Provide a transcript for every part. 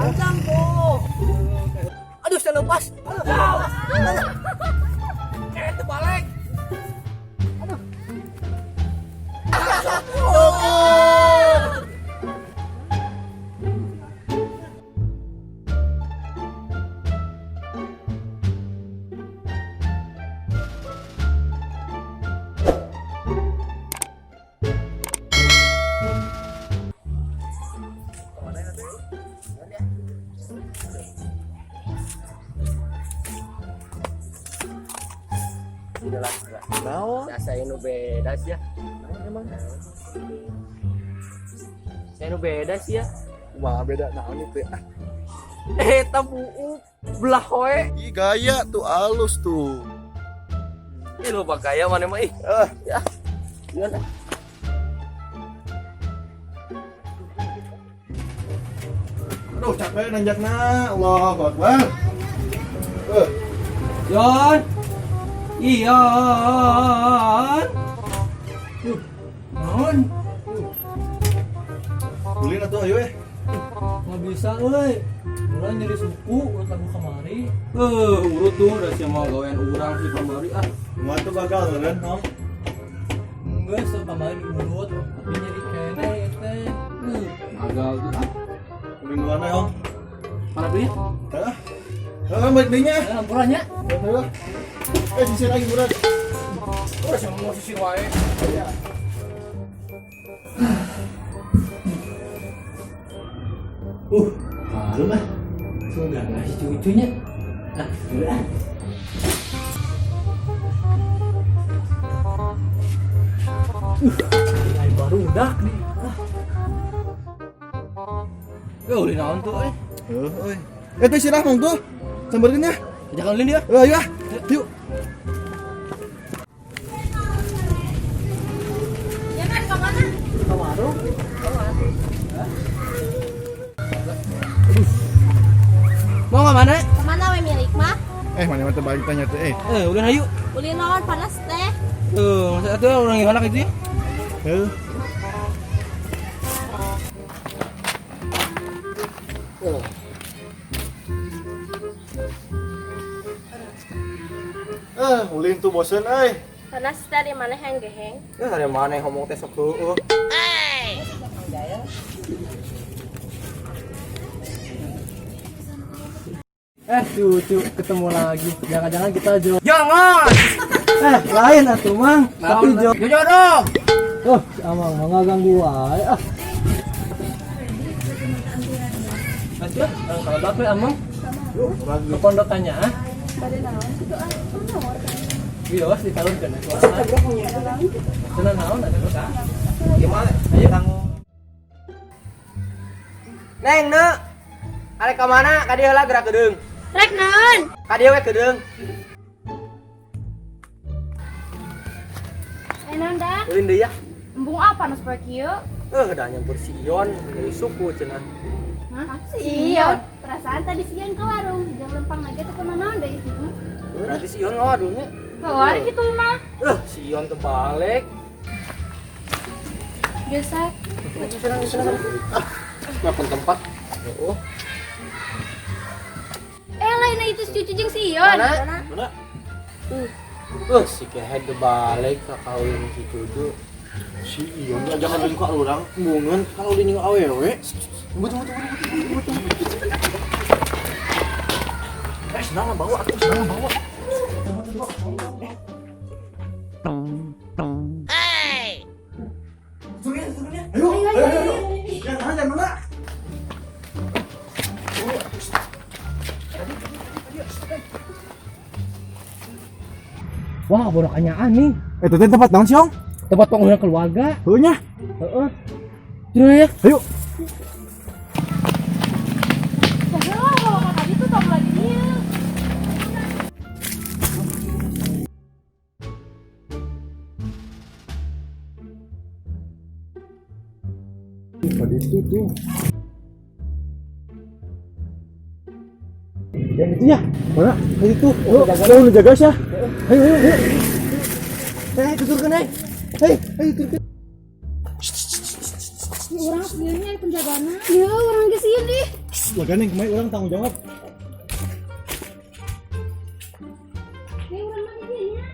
Panjang tuh. Aduh, saya lepas. Aduh, aduh. Eh, terbalik. Aduh. Oh. Naon? Saya nu beda sih ya. Emang Saya nu beda sih ya. kumaha beda naon itu ya? Eh, buuk belah hoe. Ih, gaya tuh alus tuh. Ih, lupa gaya mana mah ih. Ah, Ya. Gimana? aduh capek nanjakna. Allahu Akbar. Eh, Yon. Ion. Naon? Ulin atuh ayo eh. Nggak bisa euy. Urang nyeri suku urut lagu kamari. Urut tuh udah sih mau gawean urang sih kamari ah. Kumaha tuh gagal meureun, Hong? Enggak, so kamari diurut, tapi nyeri keneh ieu teh. Gagal tuh ah. Ulin duluan we, Hong. Mana beli? Hah? Hah, balik deui nya. Eh, ampurannya. Ayo. Eh, sisir lagi murad. Udah sih mau sisir wae. Malu mah. Sudah ngasih cucunya. Ah, udah. Ai baru udah nih. Ah. Eh, ulin naon tuh eh. Heuh, euy. Eh, teh sirah mong tuh. Sampeurkeun ya. Jangan ulin dia. Eh, ayo ah. Yuk. Ya kan kemana? Ke warung. Mau ke mana? Kemana we milik mah? Eh, mana mah teu balik tanya teh eh. Eh, ulin ayo. Ulin naon panas teh. Tuh, masa itu orang yang anak itu ya? Heuh. Eh, ulin tuh bosen euy. Panas teh di mana yang geheng? Ya, dari mana yang ngomong teh sok heueuh. Eh, cucu, ketemu lagi. Jangan-jangan kita jo. Jangan. Eh, lain atuh, Mang. Tapi jo. Jodoh. Oh, si Amang mah nggak ganggu wae. Ah, Aja, kalau bapak Amang ke pondokannya ah. Iya, ditalunkeun atuh. Cenah naon atuh ka? Gimana? Ayo. Neng, ne. Arek ka mana? Ka dieu lah gerak geudeung. Rek naon? Ka dieu we geudeung. Eh naon dah? Ulin deui ya. Embung apa panas poe kieu? Eh, dah nyampur si Ion dari suku cenah. Hah? Sion. Perasaan tadi Sion ke warung, jangan lempang lagi tuh kemana naon deui itu. Berarti si Ion ngawaduhnya. Keluar gitu mah. Eh, si Ion terbalik. Biasa. Ah, makan tempat. Oh, Eh lainnya itu si cucu jeung Sion. Mana? Mana? Si kehed terbalik ke kawin si cucu. Si Ion diajak ulin ka urang, embungeun kalau ulin jeung awewe. Tunggu tunggu tunggu tunggu tunggu tunggu. Eh, senang bawa atuh, senang bawa. Ayo, ayo, ayo. Jangan, jangan nolak. Wah, pondokannya nih. Eh, itu teh tempat naon sih, Ong? Tempat penghunian keluarga. Heuh nya. Heeh. Terus ya. Ayo. Salah, tadi tuh tong lagi dia. Tadi itu tuh. Yang itu ya? Mana? Tadi itu. Oh, oh, jaga sih. Ayo, ayo, ayo. Eh, tuturkeun eh. Hei, ayo turun. Orang sieunnya penjagana. Ya, orang ge sieun ih. Lagan yang kemarin orang tanggung jawab. Ini urang mah di dieu nya.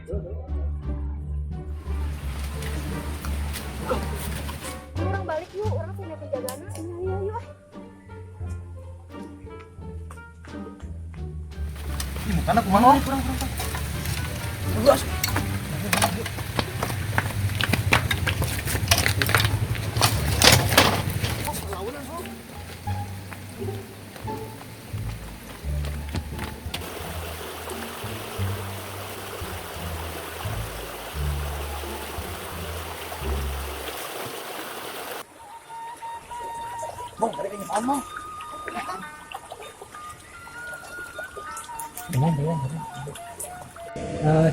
Urang balik yuk, urang punya penjagaan. Iya, iya, yuk. Ih, mukana kumaha? Kurang kurang. Kurang. Bang, ada yang ngomong.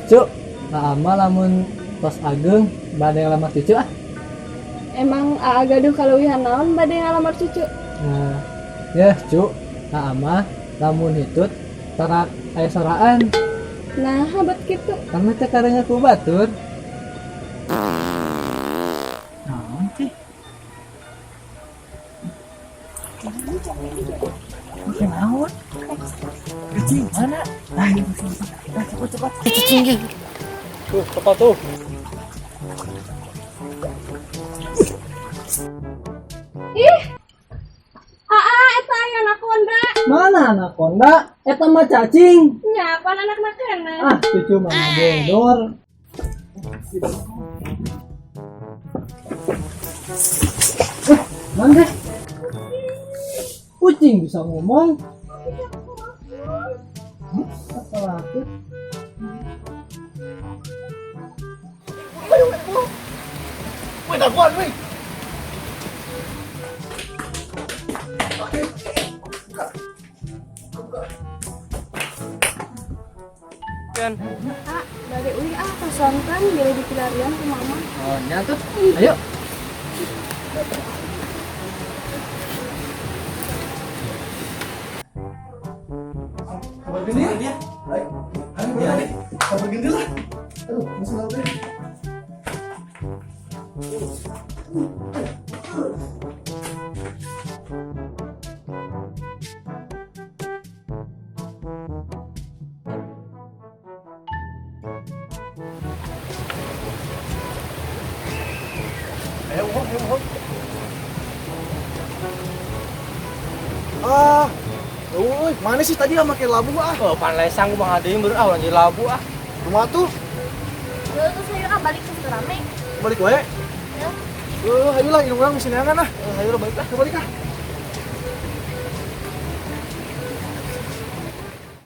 Cuk, ama lamun tos ageng bade ngalamar cucu ah. Emang aa gaduh kaleuwihan naon bade ngalamar cucu? Nah, ya cuk, ama lamun hitut tarak aya soraan. Nah, habat kitu. Karena teh karena ku batur. Naon sih? Naon? Kucing mana? Cepat cepat. Cicing. Tuh, apa tuh? Ih. Aa, eta aya anaconda. Mana anaconda? Eta mah cacing. Nya, apaan anak keneh? Ah, cucu mah bodor. Mana deh? Kucing bisa ngomong. Apa lagi? Woi, daguan, woi. Kan. Ah, bade uih ah pasonten bila dipilarian ku mama. Oh, nya tuh. Ayo. Kabar gini ya? Baik. Ayo, kabar gini lah. Aduh, masuk laut deh. Ayo, ayo, ayo. Ah, euy, mana sih tadi yang make labu ah? Oh, pan lesang kumaha deui meureun ah urang jadi labu ah. Kumaha tuh? Yeuh, terus ayo ah balik ke rame. Balik wae. Ya. Ayolah, indung urang misi neangan ah. Ayo balik lah. Balik ah.